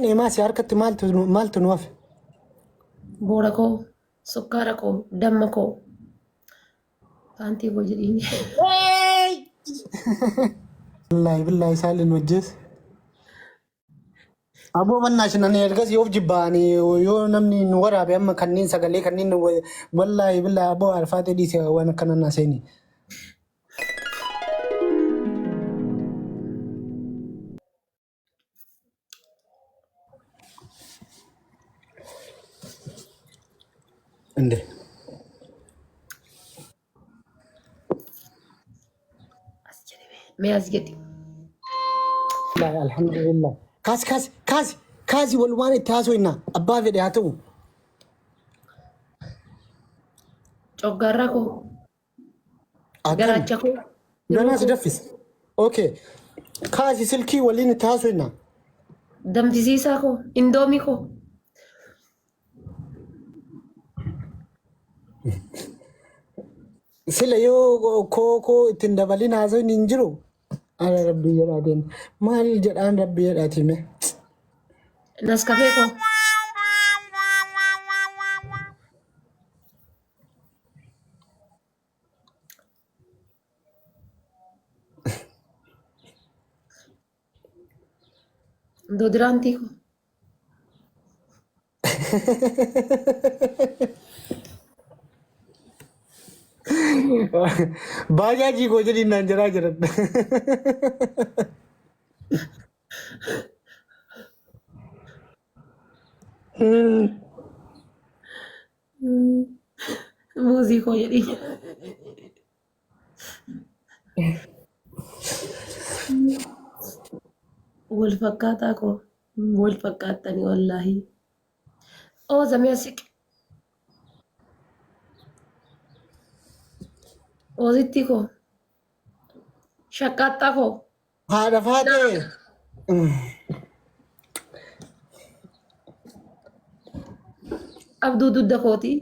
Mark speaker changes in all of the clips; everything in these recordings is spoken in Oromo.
Speaker 1: Neemaa si harkatti maaltu nu hafe?
Speaker 2: Boora koo, sukkaara koo, damma koo, paantii koo jedhiin.
Speaker 1: Billaahi billaahi isaan nu ajjeese. Aboo mannaa shinan ergas yoo jibbaani yoo namni nu waraabe amma kanneen sagalee kanneen wallaahi billaahi aboo arfaatee dhiise waan akkana naa seeni. Inde.
Speaker 2: As jedhi mee as jedhi.
Speaker 1: Alhamdulillah. Kaasi kaasi kaasi kaasi walumaan itti haasofna abbaa fedhe haa ta'u.
Speaker 2: Coggaarraa koo.
Speaker 1: Akkam.
Speaker 2: Garaacha koo.
Speaker 1: Ganaa si daffise. Okay. Kaasi silkii waliin itti haasofna.
Speaker 2: Danfisiisaa koo. Indoomii koo.
Speaker 1: Sila yoo koo koo ittiin dabalin haasofni hin jiru. Ala rabbii jedhaatiin. Maal jedhaan rabbii jedhaatiin mee?
Speaker 2: Naskafee koo. Doodiraantii koo.
Speaker 1: Baajaajii koo jedhiin naan jedhaa jiran.
Speaker 2: Muuzii koo jedhii. Wal fakkaataa koo wal fakkaattanii wallaahi. Oo zamee siqi. Oozittii koo. Shaqqaaxxaa koo.
Speaker 1: Haadha faatee.
Speaker 2: Abduu dudda kootii.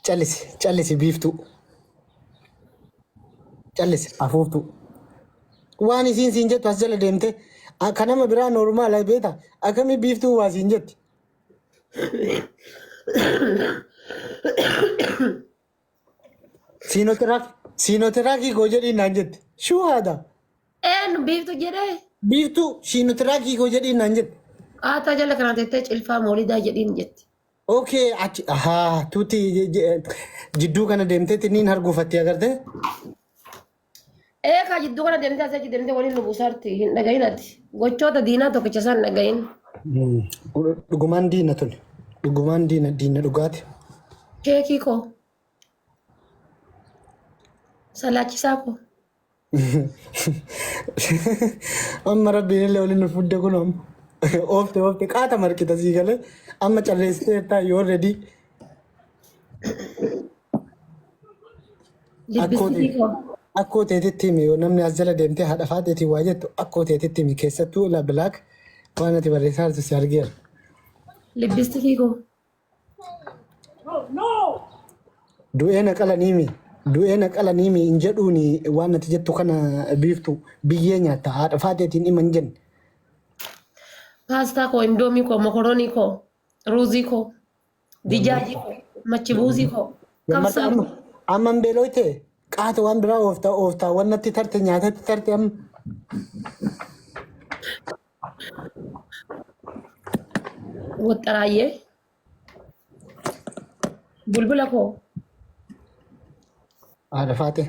Speaker 1: Callisi callisi biiftuu. Callisi afuuftuu. Waan isiin siin jettu as jala deemte akka nama biraa normaala beeta akkamii biiftuu waa siin jetti. Siinootiraak siinootiraakii koo jedhiin naan jette. Shuu haadha.
Speaker 2: Een biiftu jedhee.
Speaker 1: Biiftuu siinootiraakii koo jedhiin naan jette.
Speaker 2: Qaataa jala kana tettee cilfaa moolidaa jedhiin jetti.
Speaker 1: Okay achi ahaa tuuti jidduu kana deemteetti niin hargufatti agartee.
Speaker 2: Ee kaa jidduu kana deemtee asii achi deemtee waliin nu buusaarti hin dhagahin ati. Gochoota diinaa tokkicha isaan dhagahin.
Speaker 1: Dhugumaan diina tole. Dhugumaan diina diina dhugaati.
Speaker 2: Keekii koo. Salaachisaa koo.
Speaker 1: Amma rabbiin illee waliin nu fudde kun amma. Oofte oofte qaata marqita sii galee amma calleessitee taa yoo ready. Akkoo
Speaker 2: Libbistikii koo.
Speaker 1: Akkoo teetitti himi yoo namni as jala deemtee haadha faateetiin waa jettu akkoo teetitti himi keessattuu la bilaak waan ati barreessaa jirtu si argeera.
Speaker 2: Libbistikii koo.
Speaker 1: Du'ee na qalaniimi du'ee na qalaniimi hin jedhuuni waan ati jettu kana biiftu biyyee nyaatta haadha faateetiin hima hin jenne.
Speaker 2: Paastaa koo, indoomii koo, mokoroonii koo, ruuzii koo. Dijaajii koo, machibuuzii koo,
Speaker 1: Gammata
Speaker 2: kabsaa
Speaker 1: amma
Speaker 2: koo.
Speaker 1: amma hin beelooyte qaata waan biraa oofta oofta waan natti tarte nyaatatti tarte amma.
Speaker 2: Waxxaraayyee. Bulbula koo.
Speaker 1: Haadha faate.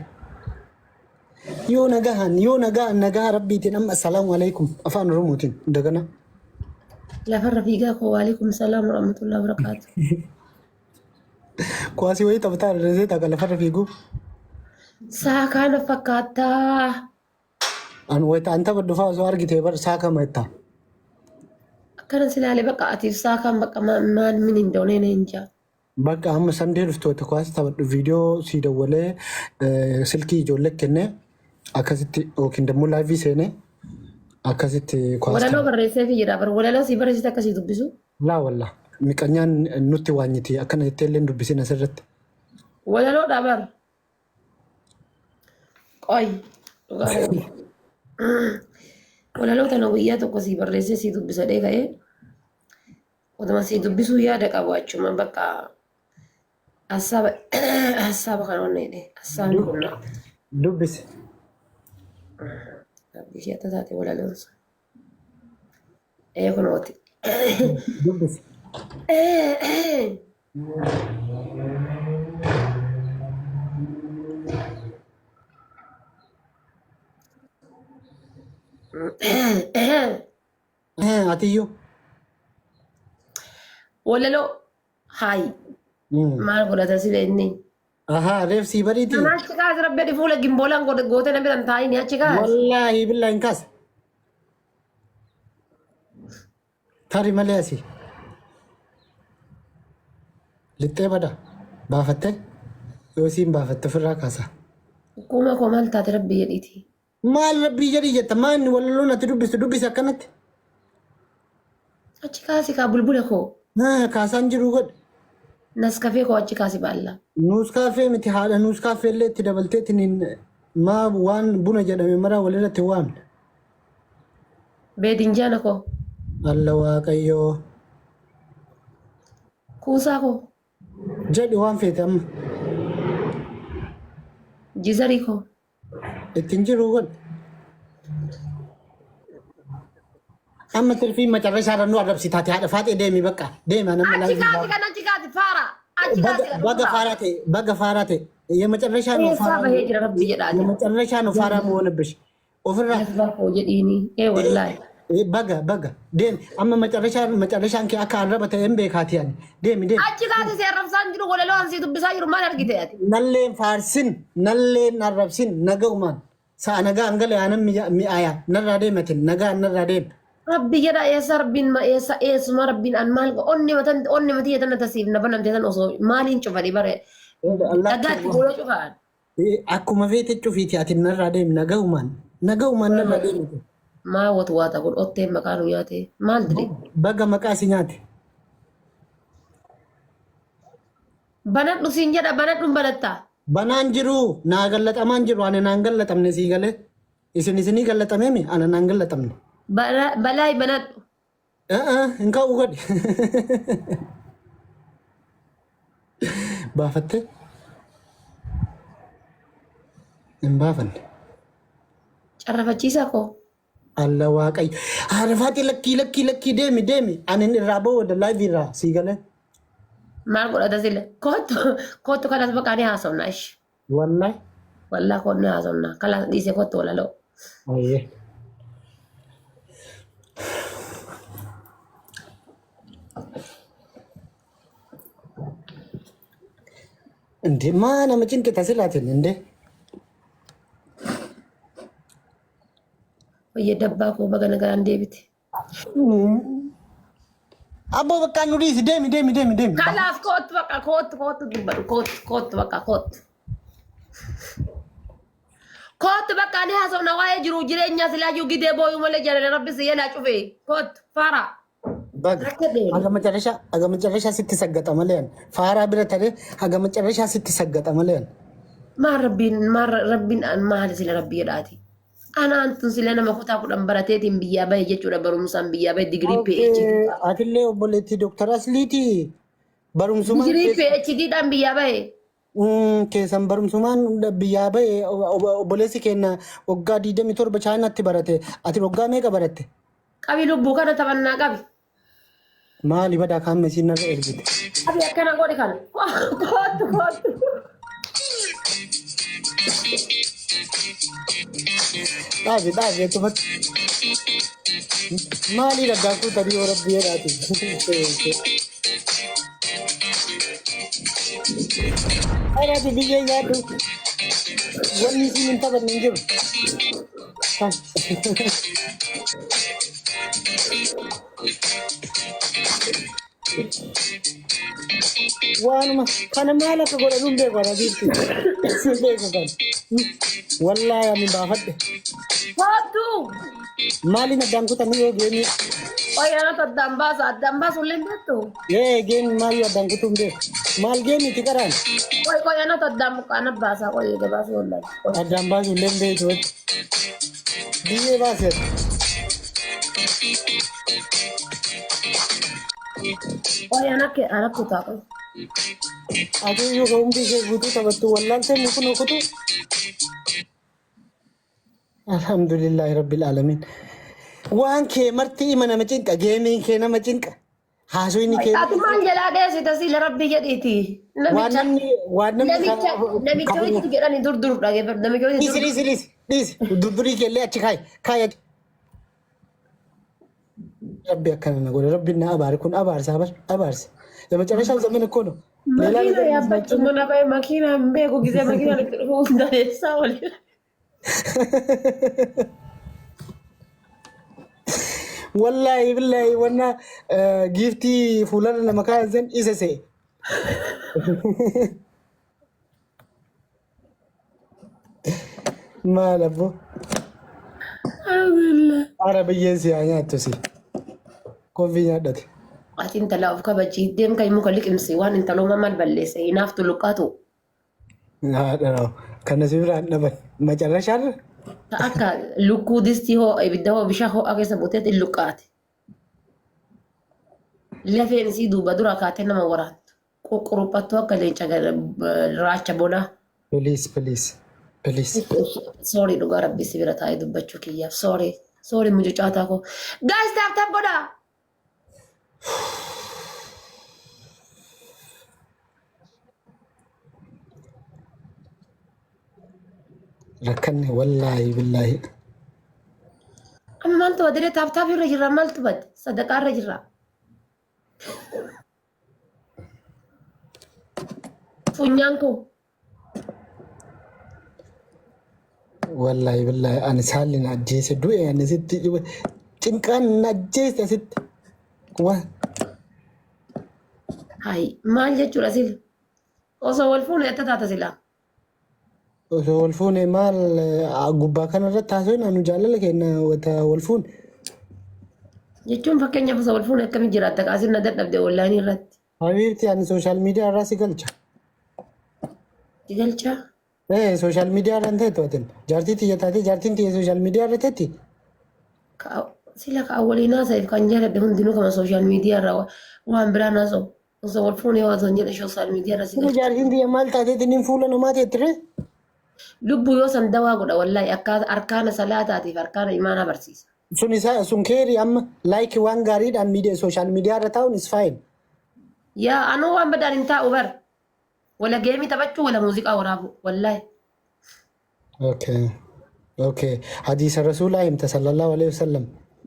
Speaker 1: Yoo nagahan yoo nagahan nagaha rabbiitiin amma assalaamu alaikum afaan oromootiin dagana.
Speaker 2: Lafarra fiigaa koo waalaikum salaam warahmatullahi wabarakaatu.
Speaker 1: Kuwaasii wayii taphataa irra taka lafarra fiiguu.
Speaker 2: Saa kana fakkaattaa.
Speaker 1: An wayita an taphadhu fa'aa osoo argite bar saa kama itta.
Speaker 2: Akkana silaalee bakka atiif saa kan bakka maal min hin doonee hin jaa.
Speaker 1: Bakka amma sandee dhuftu wayita kuwaasii taphadhu viidiyoo sii dawwalee silkii ijoollee kennee akkasitti yookiin dammoo laayivii seenee akkasitti kuwaasii
Speaker 2: Walaloo
Speaker 1: taphadhu.
Speaker 2: barreesseefi jira bar walaloo sii barreessite akkasii dubbisu.
Speaker 1: Laa wallah miqanyaan nutti waanyiti akkana jettee illee hin dubbisin asirratti.
Speaker 2: Walaloodha bar. Qoy. Dhugaa rabbi. Walaloo tana guyyaa tokko sii barreessee sii dubbisadhee ka'ee otuma sii dubbisuu yaada qabu achuma bakka hassaaba hassaaba kana onna jedhe hassaabni kun na
Speaker 1: Dubbisi.
Speaker 2: Rabbi ishee akka taate walaloon sun. Ee kunooti.
Speaker 1: Dubbisi. Atiyyuu.
Speaker 2: Walaloo haayi maal godhata sila inni.
Speaker 1: Ahaa reef sii bariiti.
Speaker 2: Nama achi kaasi rabbi adi fuula gimboolaan goote na biran taa'ini achi kaasi.
Speaker 1: Wallaahi billaa hin kaase. Tari malee asii. Lixxee bada. Baafattee yoo isiin baafatte ofirraa kaasa.
Speaker 2: Kuuma koo maal taate rabbi jedhiiti.
Speaker 1: Maal rabbii jedhii jetta maa inni walaloon ati dubbistu dubbisi akkanatti.
Speaker 2: Achi kaasi kaa bulbula koo.
Speaker 1: Haa, Kaasaan jiru godhe.
Speaker 2: Naskafee koo achi kaasi baalla.
Speaker 1: Nuuskaaffee miti haadha nuuskaaffee illee itti dabalteetiin maa waan buna jedhame maraa walirratti hin waamne.
Speaker 2: Beedinjaana koo.
Speaker 1: Alla Waaqayyoo.
Speaker 2: Kuusaa koo.
Speaker 1: Jedhi waan feete amma.
Speaker 2: Jizarii koo.
Speaker 1: Ittiin jiru godhi. Amma tirfii macarrashaa irra nu arrabsitaati haadha faaxee deemi bakka deemi anamma
Speaker 2: Achi
Speaker 1: laayivii
Speaker 2: kaati kan achi kaati faara. Achi kaati kan
Speaker 1: baga faaraa ta'e baga faaraa ta'e የመጨረሻ ነው
Speaker 2: Eessaa
Speaker 1: ፋራ
Speaker 2: bahee jira rabbi jedhaati.
Speaker 1: የመጨረሻ ነው ፋራ መሆንብሽ ofirraa
Speaker 2: Jazbaa koo jedhiini. Ee wallaahi.
Speaker 1: Baga baga deemi amma macarrashaan macarrashaan kee akka arraba ta'e hin beekaati ani deemi deemi.
Speaker 2: Achi kaati si arrabsaan jiru walaloo an si dubbisaa jiru maal argite ati?
Speaker 1: Nalleen faarsin nalleen arrabsin naga'umaan sa'a nagaa hangale aanan mi'aaya narraa deematin nagaa narraa deema.
Speaker 2: Rabbi jedha eessa rabbiin ma eessa eessuma rabbiin an maal onni matan onni matii tan tasiif na banamte tan osoo maaliin cufani bare dhagaa itti fuula cufaan.
Speaker 1: Akkuma feete cufiiti ati narraa deemi naga'umaan naga'umaan narraa deemate.
Speaker 2: Maa watu waata kun otteen maqaa nu nyaate maal dire.
Speaker 1: Baga maqaa si nyaate.
Speaker 2: Banadhu siin jedha banadhu hin banattaa.
Speaker 1: Banaan jiru naa gallaxamaan jiru ani naan gallaxamne sii galee isin isinii gallaxameemi ana naan gallaxamne.
Speaker 2: Balaayi banadhu.
Speaker 1: Hin ka'u godhi. Baafattee? Hin baafanne.
Speaker 2: Carrafachiisaa koo.
Speaker 1: Alla waaqayyo. Haadha lakkii lakkii lakkii deemi deemi. Ani irraa booda live irraa sii galee.
Speaker 2: Maal godhata sila? Kottu kottu kalas bakka ni haasofna ishi.
Speaker 1: Wallahi.
Speaker 2: Wallaa kottu ni haasofna. Kalas dhiise kottu walaloo.
Speaker 1: Ayyee. እንዴ ማ nama cinqita silaatiin እንዴ
Speaker 2: Wayya dabbaa koo baga nagaan deebite.
Speaker 1: Abboo bakka nu dhiisi deemi deemi deemi deemi.
Speaker 2: Kalaaf kottu bakka kottu kottu dubbadhu kottu kottu bakka kottu. Kottu bakka ni haasofna waa'ee jiru jireenyaa silaayyuu gidee booyuu malee jaalala rabbi si yalaa cufe kottu faara.
Speaker 1: Baga haga macarrashaa haga macarrashaa sitti saggata malee ani faaraa bira taree haga macarrashaa sitti saggata malee ani.
Speaker 2: Maal rabbiin maal rabbiin an maal sila rabbi jedhaati. Anaan tun sila nama kutaa 10 barateetiin biyyaa bahe jechuudha barumsaan biyyaa bahe digirii PhD.
Speaker 1: Atillee obboleettii Dooktar Asliiti barumsumaan
Speaker 2: Digirii PhD dhaan biyyaa bahe.
Speaker 1: Keessan barumsumaan biyyaa bahe obboleessi keenya waggaa 27 Chaayinaatti barate ati waggaa meeqa baratte?
Speaker 2: Qabi lubbuu kana taphannaa qabi.
Speaker 1: Maali badaa kaan mesiin narra ergite.
Speaker 2: Qabi akkana godhi kana. Koottu koottu.
Speaker 1: Dhaabi dhaabi achumatti. Maali dhaggaa kuutanii yoo rabbi jedhaati. Anaati biyyee nyaadhu. Wanni isin hin taphanne hin jiru. Waanuma kana maal akka godhanu hin beeku ana biitti. Hin beeku kan. Wallaahi ani baafadhe.
Speaker 2: Koottu.
Speaker 1: Maaliin addaan kutanii yoo geemii?
Speaker 2: Qoy anatu addaan baasa. Addaan baasu illee hin beektu.
Speaker 1: Ee geemi maal addaan kutuu hin beeku. Maal geemi itti qaraan?
Speaker 2: Qoy qoy anatu addaan muqqaana baasa. Qoy gabaasuu wallaahi. Qoy.
Speaker 1: Addaan baasu illee hin beektu. Biyyee baaseera.
Speaker 2: Qoy anakki anakku taa qoy.
Speaker 1: Ati iyyuu ka umrii kee guutuu taphattu wallaaltee nu kun kutu. Alhamdulillahi rabbil alamin. Waan kee marti ima nama cinqa geemiin kee nama cinqa haasofni kee
Speaker 2: Ati maal jalaa dheessita siila rabbii jedhiiti.
Speaker 1: waan
Speaker 2: Namicha
Speaker 1: namni waan namni
Speaker 2: namicha namicha wayiitu jedhani dur dur dhagee namicha wayiitu
Speaker 1: dhiisi
Speaker 2: dur.
Speaker 1: dhiisi dhiisi dhiisi durdurii kee illee achi kaayi kaayi achi. Rabbi akkana na godhe rabbi na abaare kun abaarsa abar abaarsa የመጨረሻው ዘመን እኮ ነው። ሌላ
Speaker 2: Makiina
Speaker 1: ነገር
Speaker 2: yaabbachuu mana ba'e makiina hin beeku gisee makiinaan itti dhufu hunda dheessaa waliin.
Speaker 1: ወላሂ ብላሂ ወና ጊፍቲ ፉለር ለመካዘን ኢሰሴ maal abbo
Speaker 2: Alhamdulillah.
Speaker 1: Ara biyyeen si haa nyaattu si koffii nyaadhate.
Speaker 2: Ati intala of kabajii deem kan muka liqimsi waan intaloo maal balleesse hinaaftu luqqaatu.
Speaker 1: Haadha kana si biraan dhaban macarrashaarra
Speaker 2: Ta akka lukkuu distii hoo ibidda hoo bishaan ho'aa keessa buuteet in luqqaate. Lafeen isii duuba dura kaatee nama waraantu. Ququruphattuu akka leenca raacha bonaa.
Speaker 1: Please please please.
Speaker 2: Sorry dhugaa rabbii si bira taa'ee dubbachuu kiyyaaf. Sorry. Sorry mucucaataa koo. Guys tap tap godhaa.
Speaker 1: Rakkanne wallaahi billaahi.
Speaker 2: Amma maaltu badee tap tap irra jirra maaltu bade sadaqaa irra jirra. Funyaan koo.
Speaker 1: Wallaahi billaahi ani saalli na ajjeese du'e ani sitti cinqaan na ajjeese asitti. Waa
Speaker 2: Hayi maal jechuudha sil osoo wal fuune atta taata silaa.
Speaker 1: Osoo wal fuune maal gubbaa kanarratti haasofna nu jaalala kenna wata wal fuune.
Speaker 2: Jechuun fakkeenyaaf osoo wal fuune akkamitti jiraatta qaasin na dadhabde onlaayinii irratti.
Speaker 1: Habiibti ani sooshaal miidiyaa irraa si galcha.
Speaker 2: Si galchaa?
Speaker 1: Ee sooshaal miidiyaa irra hin teettu atin. Jaartii tiyya taatee jaartiin tiyya sooshaal miidiyaa irra teetti.
Speaker 2: Sila ka waliin haasa'eef kan jaaladhe hundinuu kama sooshaal miidiyaa irraa waan biraan haasa'u. Osoo wal fuunee waa osoo hin jedhe sooshaal miidiyaa irra si
Speaker 1: Sila
Speaker 2: galcha.
Speaker 1: Jaartiin tiyya maal taateetiin hin fuula namaa teettire?
Speaker 2: Lubbuu yoo san dawaa godha wallaahi akka arkaana salaataatiif arkaana imaanaa barsiisa.
Speaker 1: Sun isaa sun keeri amma like waan gaariidhaan miidiyaa sooshaal miidiyaa irra taa'uun is fine.
Speaker 2: Yaa anuu waan badaan hin taa'u bar. Wala geemii taphachuu wala muuziqaa waraabuu wallaahi.
Speaker 1: Okay. Okay. Hadiisa Rasuulaa himta sallallahu alaihi wasallam.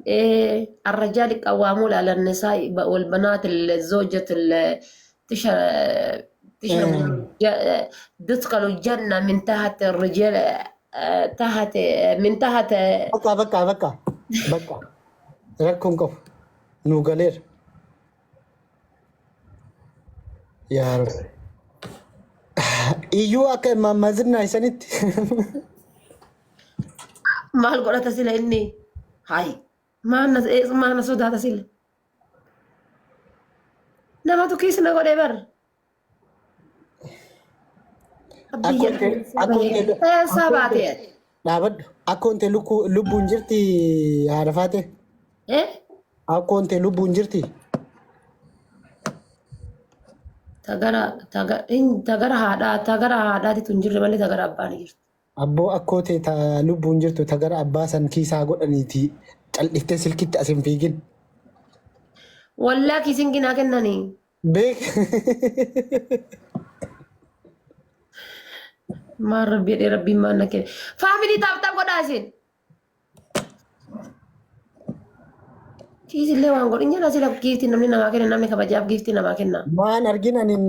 Speaker 2: إيه الرجال قوامون على النساء والبنات الزوجة تشرب تدخل الجنة من تحت الرجال تحت من تحت.
Speaker 1: Bakka bakka bakka bakka rakkoon qabu nuu galeera. Yaa Rabbi. Iyyuu akka maammazinnaa isanitti.
Speaker 2: Maal godhata sila inni hay maal na sodaata sila namatu kiis na godhe bar.
Speaker 1: Akkoon
Speaker 2: Eessaa baatee ati?
Speaker 1: Dhaabadhu. Akkoon tee lubbuun jirti haadha faate.
Speaker 2: Eh?
Speaker 1: Akkoon tee lubbuun jirti.
Speaker 2: Tagara tagara haadhaa tagara haadhaatitu hin jirre malee tagara abbaa ni jirti.
Speaker 1: Abboo akkoo tee ta lubbuun jirtu ta gara abbaa san kiisaa godhaniiti cal'iftee silkitti as hin fiigin.
Speaker 2: Wallaa kiisin ginaa kennanii.
Speaker 1: Beek.
Speaker 2: Maal rabbi jedhee rabbiin maal na kenne. Family tap tap godhaa isin. Kiisillee waan godhin jala sila giiftii namni namaa kenna namni kabajaaf giiftii namaa kenna.
Speaker 1: Maan arginanin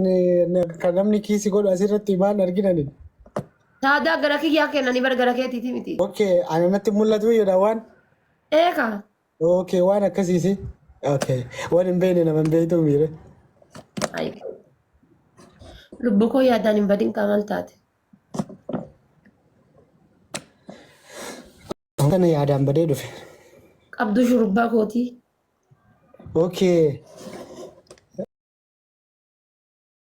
Speaker 1: kan namni kiisi godhu asirratti maan arginanin.
Speaker 2: Taadaa gara kiyyaa kennanii bara gara keetiiti miti.
Speaker 1: Okay, ana natti mul'atu jedha waan.
Speaker 2: Eeka.
Speaker 1: Okay, waan akkasiisi. Okay, waan hin beekne nama hin beektu miire.
Speaker 2: Ayi. Lubbuu koo yaadaan hin badin qaamal taate.
Speaker 1: Kana yaadaan badee dhufe.
Speaker 2: Qabduu shurubbaa kootii.
Speaker 1: Okay.